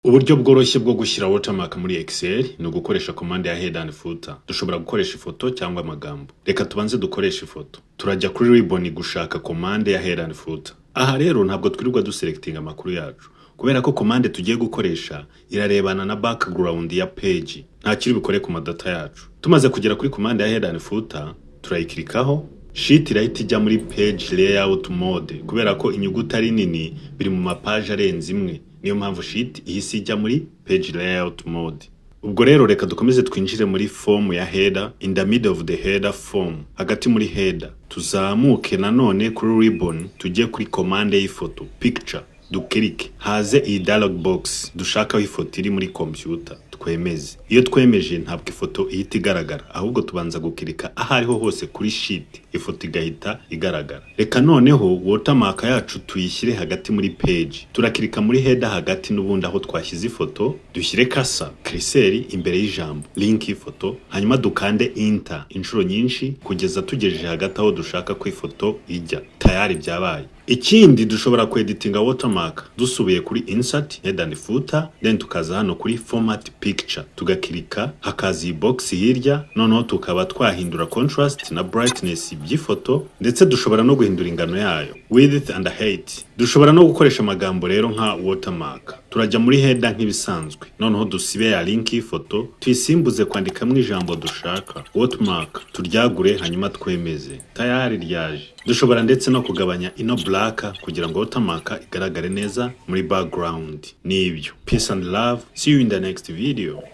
Uburyo bworoshye bwo gushyira watermark muri Excel ni ugukoresha commande ya header and footer. Dushobora gukoresha ifoto cyangwa amagambo. Reka tubanze dukoreshe ifoto. Turajya kuri ribbon gushaka commande ya header and footer. Aha rero ntabwo twirirwa duselectinga amakuru yacu, kubera ko commande tugiye gukoresha irarebana na background ya page, nta kiri bukore ku madata yacu. Tumaze kugera kuri commande ya header and footer, turayikirikaho, sheet irahita ijya muri page layout mode. Kubera ko inyuguti ari nini, biri mu mapaji arenze imwe, niyo mpamvu sheet ihise ijya muri page layout mode. Ubwo rero reka dukomeze twinjire muri form ya header, in the middle of the header form, hagati muri header. Tuzamuke nanone kuri ribbon, tujye kuri commande y'ifoto, picture, dukirike, haze iyi dialog box dushakaho ifoto iri muri computer, twemeze. Iyo twemeje, ntabwo ifoto ihita igaragara, ahubwo tubanza gukirika aho ariho hose kuri sheet, ifoto igahita igaragara. Reka noneho watermark yacu tuyishyire hagati muri page. Turakirika muri header hagati n'ubundi aho twashyize ifoto, dushyire cursor imbere y'ijambo link y'ifoto, hanyuma dukande enter inshuro nyinshi kugeza tugejeje hagati aho dushaka ko ifoto ijya. Tayari byabaye. Ikindi, dushobora kweditinga watermark dusubiye kuri insert, header and footer, then tukaza hano kuri format picture, tugakirika, hakaza iyi box hirya. Noneho tukaba twahindura contrast na brightness by'ifoto, ndetse dushobora no guhindura ingano yayo, width and height. Dushobora no gukoresha amagambo rero nka watermark. Turajya muri header nk'ibisanzwe, noneho dusibe ya link y'ifoto, tuyisimbuze kwandikamo ijambo dushaka, watermark, turyagure, hanyuma twemeze. Tayari ryaje. Dushobora ndetse no kugabanya ino black kugira ngo watermark igaragare neza muri background. Nibyo. Peace and love, see you in the next video.